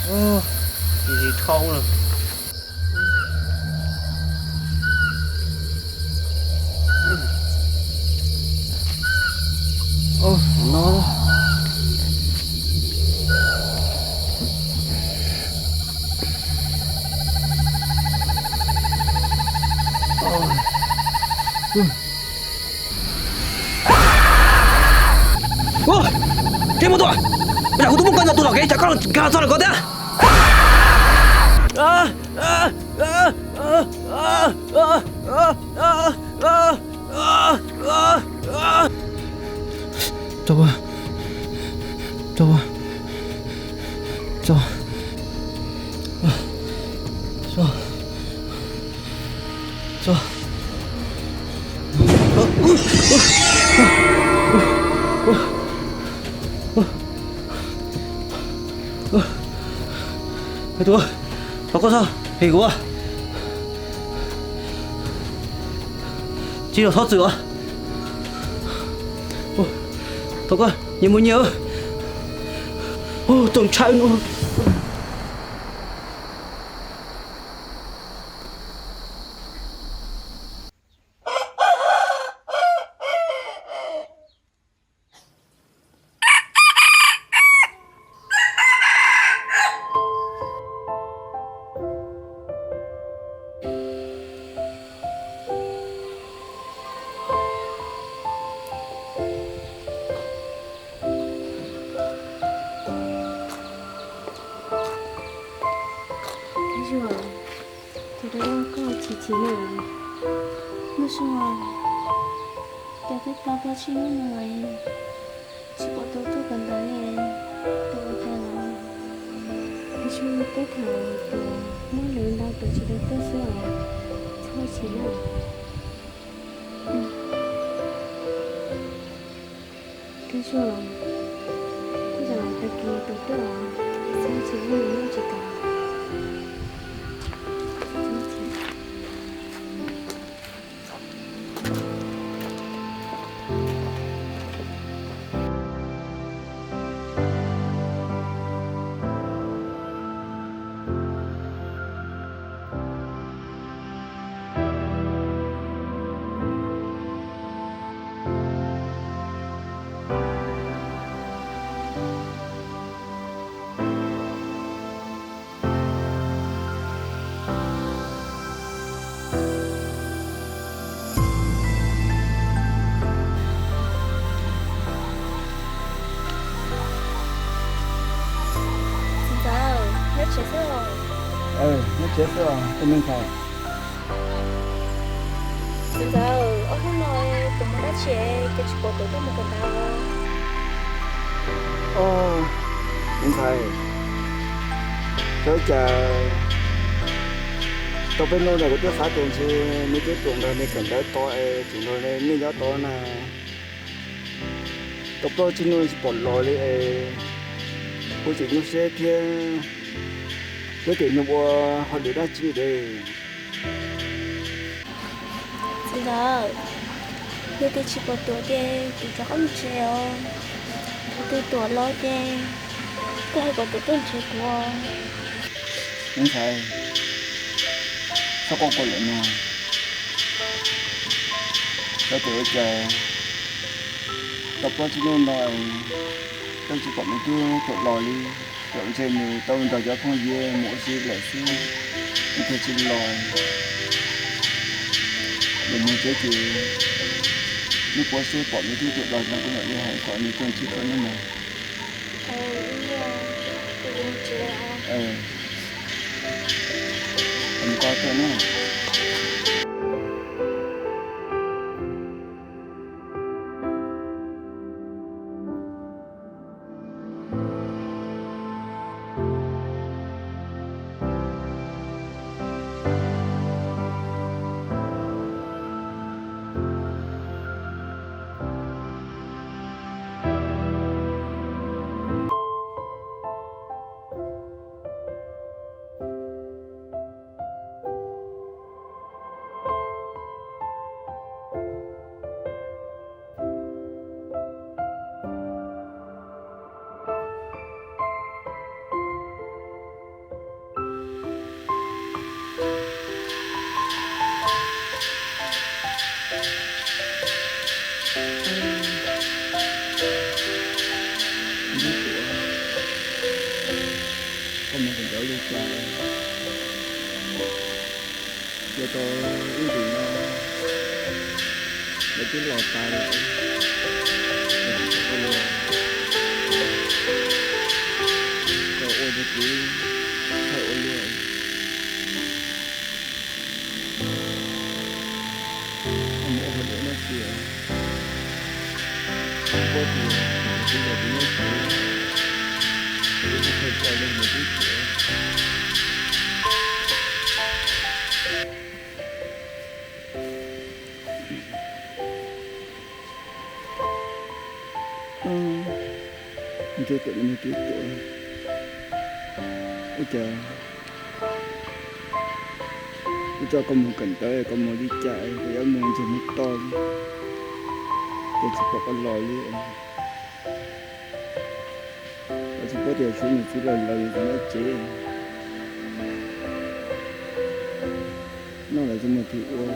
Ub, tsis tsis dhau lawm. Ub, no. Ub, tsis muaj tus, ua cas kuv twb muab koj ntaus tus tom kev cas koj nkag txog lawm ko thiab. Tso, tso, tso, tso, tso. Tus, thov koj txhob hem kuv, tsis yog txhob txwm os. Thov koj nyias mus nyias, txaus ntshai no. Zuag, tus dab laug koj chim chim na. Nub zoo, cas peb tau plaub tsib hnub no tsis pom tus tuaj kawm ntawv li, tus ua cas los? Nws zoo peb thaum tus muab lwv ntau tus tsis tau tuaj xwb os, txhob chim na. Koj Zuag, tej zaum tag kis tus tuaj, txhob chim, nyob tsis tau. Txiv ntxawm, nyob tsev xwb os? Nyob tsev xwb os, tus me ntxhais. Txiv ntxawm, ob hnub no tus mus dab tsi ces tsis pom tus tuaj mus kawm ntawv? Ub, me ntxhais, ua cas tau peb hnub no kuv twb xav tias ntshe nws twb tuaj nrog nws kawm ntawv tod es tseem nrog nws nyob tod na. Tau plaub tsib hnub tsis pom los li es kuv tseem nyuaj siab thiab, peb tias nws ua hauj lwm dab tsi li. Txiv ntxawm, yog tias tsis pom Tuam ces kuv rov qab mus tsev os. Thaum twg Tuam los ces koj hais kom Tuam tuaj nrhiav kuv os. Me ntxhais, txhob quaj quaj lawm mog. Xav tias ua cas tau plaub tsib hnub no twb tsis pom me tub Tuam los li. Txawm ntshe nws tau nrog cov phooj ywg mus ua si lawm xwb, nws thiaj tsis los. Nws mus tsev ces nws puav seb pom me tub Tuam los no kuv mam li hais kom nws tuaj ntsib koj nawb mog. Nws koj tuaj na. Los tau ib ntus no, lawv twb los tas lawm, lawv tsis pom los, tau ua rau kuv txhawj ua luaj. Mus ua hauj lwm no tias, kuv paub tias kuv los kuv nyob kuv, kuv tsis tau tau li mus twb tuav. Ntsib tus me twb tuav, ua cas kuv tso koj mus kawm ntawv, koj mus li cas, koj yuav mus ntxiag mus toj li, ces tsis pom koj los li. Lawv tsis paub tias suav nws txiv los los nws txiv nyob tsev, noj lawv tsis muaj tus ua,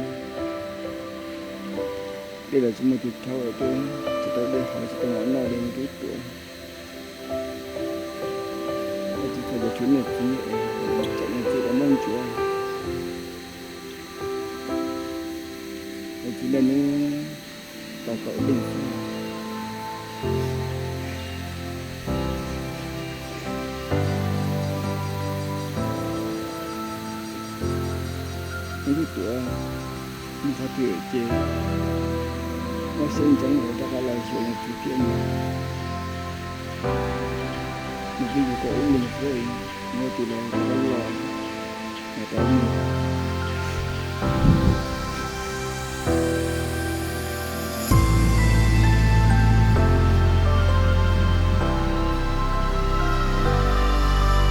dej lawv tsis muaj tus rhaub, tsis tau dej haus tsis tau mov noj li me twb tuav. Lawv tsis txhais tias suav nws txiv, tsam nws txiv los muab ntsuav. Lawv txiv lawv nws tos kaum leej xwb. Nws twb tuav, nws qhov twg ces muab siab ntseeg ua rov qab los xyuas nws txiv thiab mus. Nws twb yug tau ib leeg xwb, nws tus los rov qab los, los rov mus.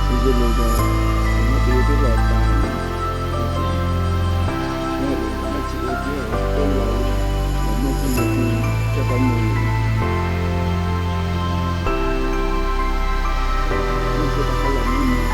Kuv yog los yog, kuv muab tus yus twb los tas, kuv tsis ua thiab, kuv los, los muaj txoj me ntsis coj pab mus, muaj siab rov qab los mus.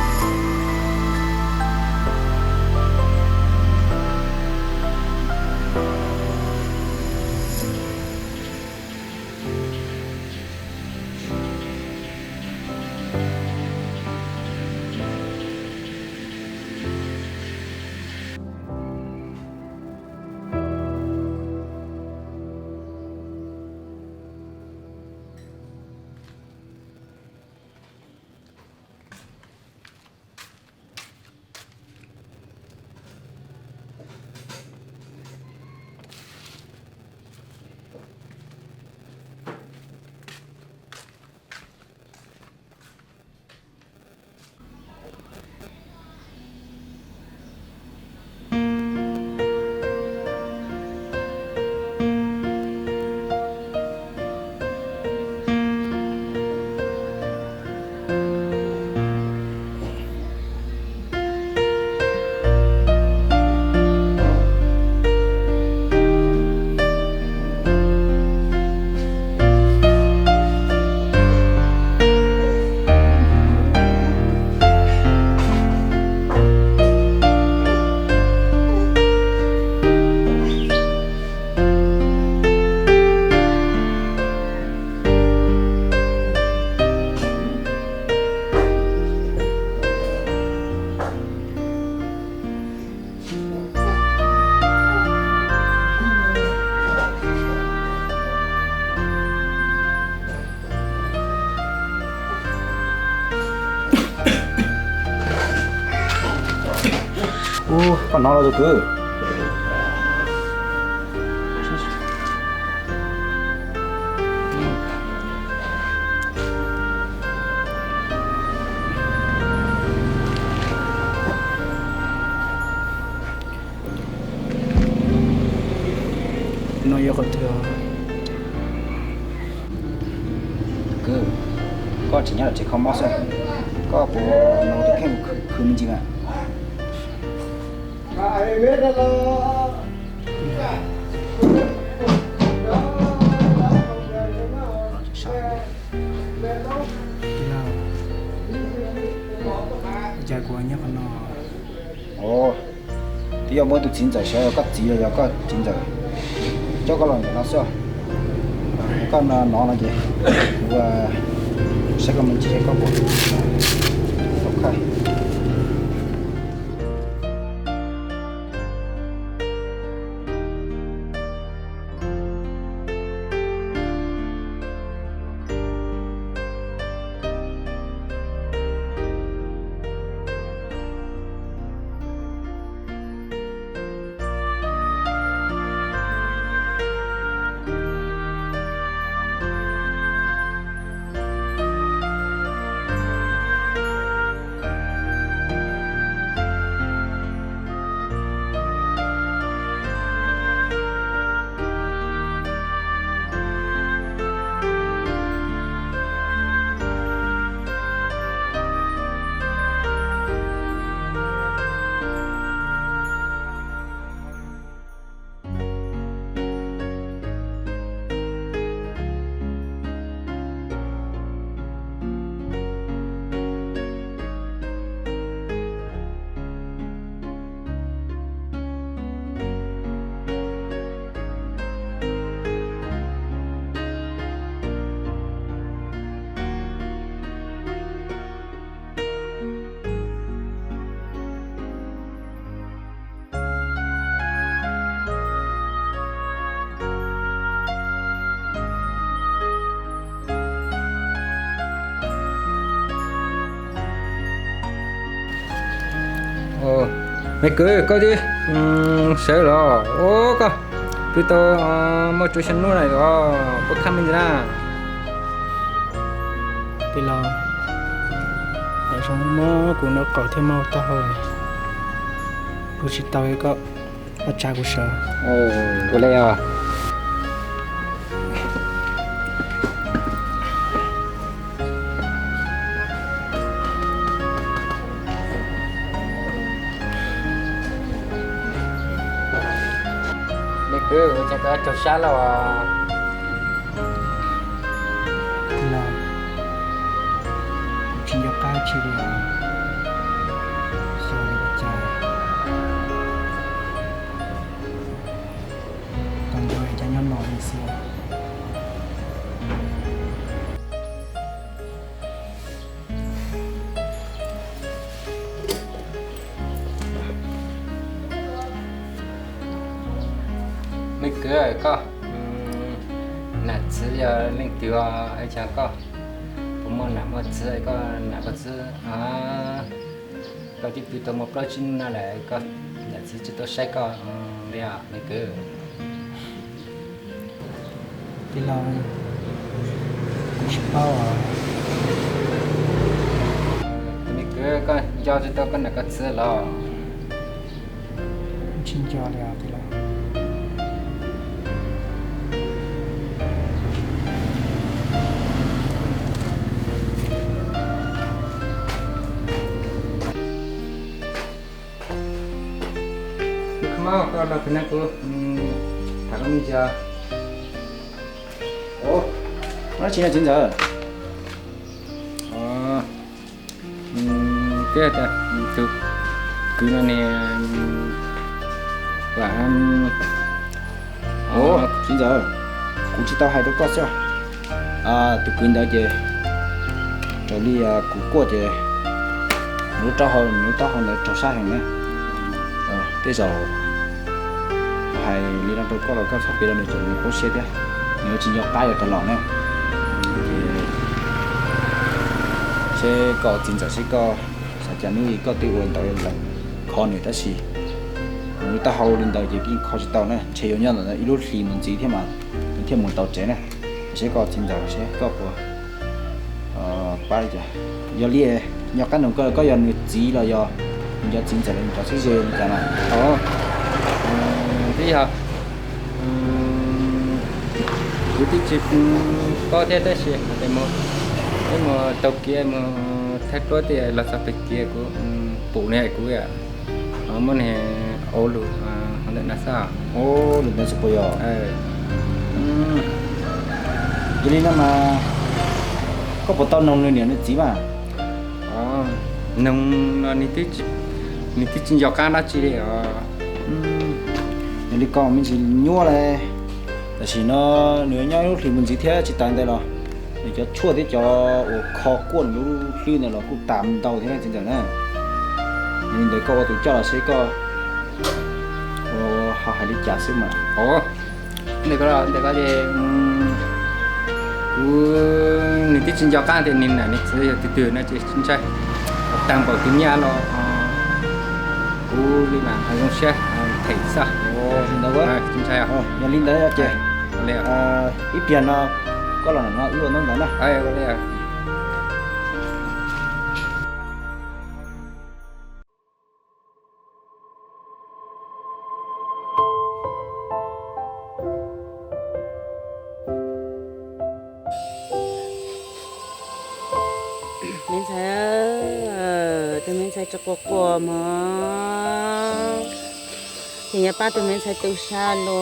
Ub, koj hnov los tus kwv. No yog qhov twg? Kwv, koj tseem nyob lawm tsev kho mob xwb, koj puas hnov tus kheej khwv me ntsis mas? Cas kuv nyob qhov no? Twb yog muaj ib tug txiv ntxawm, xyov yog koj txiv los yog koj txiv ntxawm coj koj los ntawm no xwb. Koj hnov no ces kuv saib koj me ntsis seb koj puas tau khaij. Me kwv, koj twb sawv los ua koj twb tau muaj cuaj xya hnub na, koj khab me ntsis na. Tij laug, lawv zoo muab kuv noj qaum thiab muab taub hau, kuv tsis tau, koj pab tsa kuv sawv. Ua li os. Me kwv, ua cas koj raug sab lawm os? Tij laug, kuv tsis nco qab tsi li os. Xyov li cas, tau nco cov nyob no li xwb. Me kwv, koj nam txiv yog leej twg os? Ua cas koj puas muaj nam muaj txiv, koj nam koj txiv, koj twb pw tau muaj plaub tsib hnub no lawm, koj nam txiv tsis tuaj saib koj li os me kwv? Tij laug, kuv tsis paub os. Tus me kwv, koj nco tsis tau koj nam koj txiv los? Tsis nco li os tij laug. Koj los pem no kuv tham koj me ntsis. Dab tsi no txiv ntxawm? Thiab tus kwv no ne, txiv ntxawm, kuv tsis tau hais rau koj xwb. Tus kwv ntawd ces raws li kuv kuaj ces nws lub taub hau, nws lub taub hau ntawd raug sab heev na. Tej zaum hais li no rau koj los koj txhob piav rau nws, nws poob siab thiab, nws yuav tsis nco qab yuav rov los na. Seb koj txiv ntxawm, seb koj xav cas, hnub ib koj twb ua ntawd lawm, kho nws tab sis nws lub taub hau li ntawd ces yeej kho tsis tau na, ntshe yuav nyob ntawm ib lub hlis mus ntxiv thiab mas nws thiaj mus tau tsev na. Seb koj txiv ntxawm, seb koj puas pab li cas. Yog li, nco qab nug koj, koj yog nws txiv los yog nws cov txiv ntxawm los nws cov xib ze li cas na? Twb yog, kuv twb tsis paub thiab tab sis peb mus taug kev mus thaij duab tej los txog pem kev kuv pum nws hais kuv muab nws ua lus ntawm no xwb. Lus ntawd xwb puas yog? Yog li no mas koj puas tau noog nws niam nws txiv mas? Noog no nws twb tsis nco qab dab tsi li os. Yog li koj me ntsis nyuaj li. Tam sim no nws nyob ib lub hlis mus ntxiv thiab tsis tas ntawd los nws cov tshuaj thiab cov uas kho kuaj nws lub hlwb ntawd los kuj tas ntau thiab txiv ntxawm na. Yog li ntawd koj ua tus coj los seb koj ua ho hais li cas xwb mas. Ntawm ko, ntawm ko ces kuv, nws twb tsis nco qab tias nws nam nws txiv yog tus twg no ces tsis ntshai. Tag npaum tus nyiaj los kuv li mas zoo siab them xwb. Ntawd tsis ntshai. Yog li ntawd ces ib pliag no koj los no wb ua ntaub ntawv na. Me ntxhais, tus me ntxhais tsis quas quas mog, ces yuav pab tus me ntxhais tu sab los.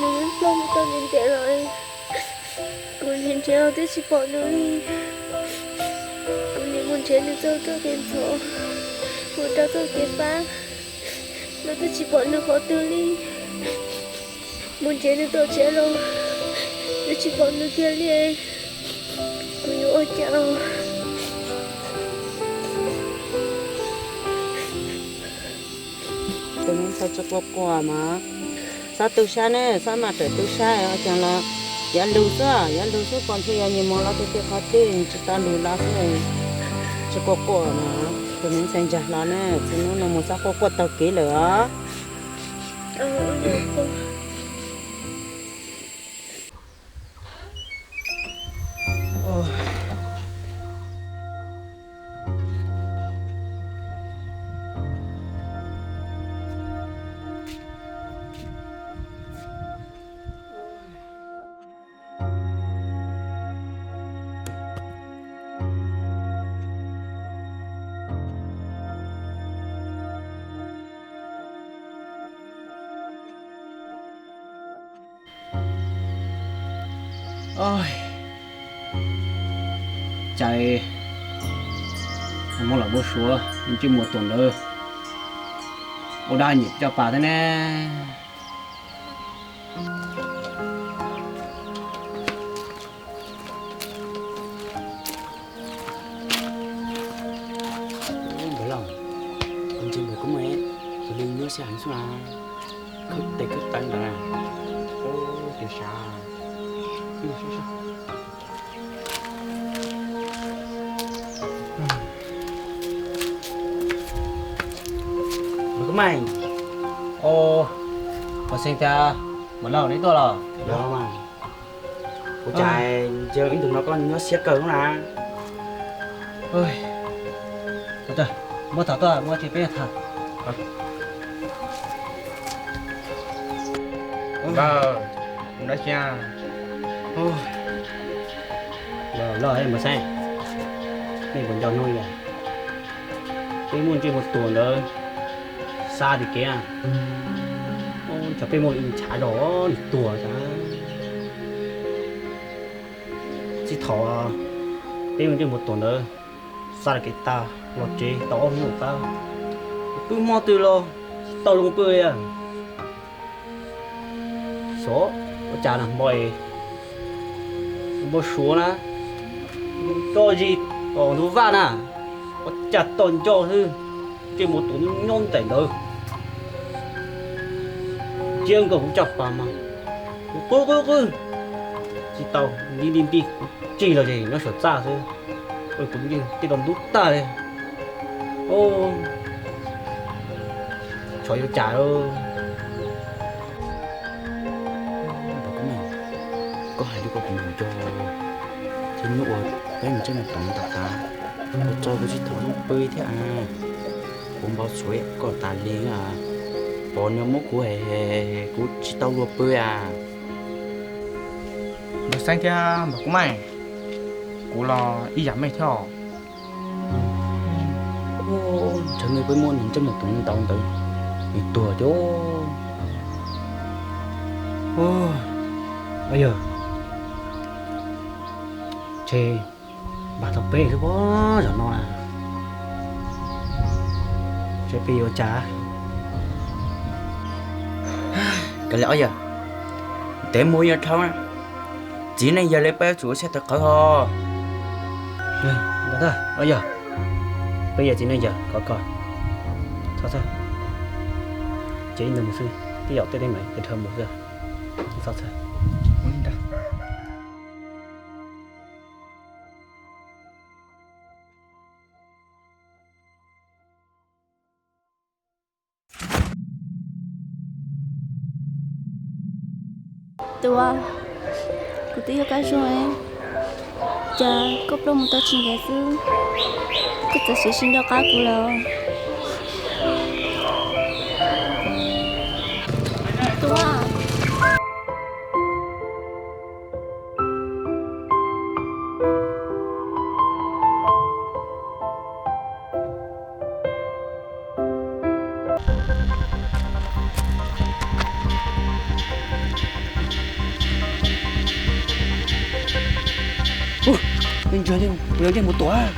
Nws ploj mus tau ntev ntev los kuv nim nrhiav los twb tsis pom nws li. Kuv nim mus nrhiav nws txog txoj kev ntxhov, mus rau txoj kev fab los twb tsis pom nws qhov twg li. Mus nrhiav nws tom tsev los twb tsis pom nws kiag li. Kuv yuav ua cas? Tus me ntxhais tsis quas quas mas, txhob tu sab ne, txhob maj rawm tu sab, ua cas los yuav lug xwb, yuav lug xwb, pom ntshe yog nyias mus los tiag tiag qhov twg tsis tau lug los xwb. Tsis quaj quaj mas, tus me ntxhais ntsa hlo na, txij hnub no mus txhob quaj quaj taug kev lawm os. Cas muab los npau suav ntsej muag tuag ntawd ua dab nyim coj pas thiab ne. Npawg Lauj, kuv ntsia npawg Koob Meej, tus li nyuaj siab heev xwb na, khwb tes khwb taw ntawd na. Ua, tus sav, npawg Koob Meej, o, Pov Xeeb thiab Npawg Lauj, neb tuaj los? Ua cas ntsia ib ntus no koj nyuaj siab kawg na? Muab tham tuaj, muab tsis peb tham. Npawg, dab tsi? Lauj, Npawg Xeeb, nej puas nco no yom? Peb muaj ntsej muag tuag ntawd xa tim kev, tsam peb muaj ib ntshav zog nws tuag tas. Txij thaum peb muaj ntsej muag tuag ntawd xa tim kev tas los tsev tau ob hnub tas, pw hmo twg los tsis tau zoo pw li. Xyov ua cas na, npau, npau suav na, tso zis tom ntug vaj na, ua cas tau nco xwb, ntsej muag tuag nyob nraim ntawd. Ntsia nkaus kuv caj pas mas kuv qw qw qw tsis tau, nti nti nti, kuv tsig los ces nyob saum txaj xwb. Kuv yeej tej rau ntub tag li. Tsov yuav cas. Npawg Koob Meej, koj hais li ko kuv mam nco, ces hnub uas peb mus ntsej muag tuag ntawd tas, kuv tso kuv tsis tau pw thiab. Kuv npau suav koj tas li, pom nws muab kuv hem, kuv tsis tau luag pw a. Npawg Xeeb thiab Npawg Koob Meej, kuv los ib yam meej thiab os. Ntshe nej peb muab nws ntsej muag tuag ntau ntawd, nws tuag cov. Yog, ntshe npam tau peb xwb pob, zaum no na, ntshe peb yuav cas. Kav liam, yog ntev mus yog dhau na, txiv neej yawg li peb yuav tsum ua siab tawv qhawv ho. Yog, peb yog txiv neej yawg, kov koj, txhob txhawj, ces ib ntus mus xwb, tej zaum tej teeb meem dhau mus xwb, txhob txhawj. Tuam, kuv twb yog kab zoo, cas koj ploj mus tau tsis ntev xwb, koj txawm siv sib nco qab kuv lawm. Tuam. Ntsuag, kuv yog ntsej muag tuam.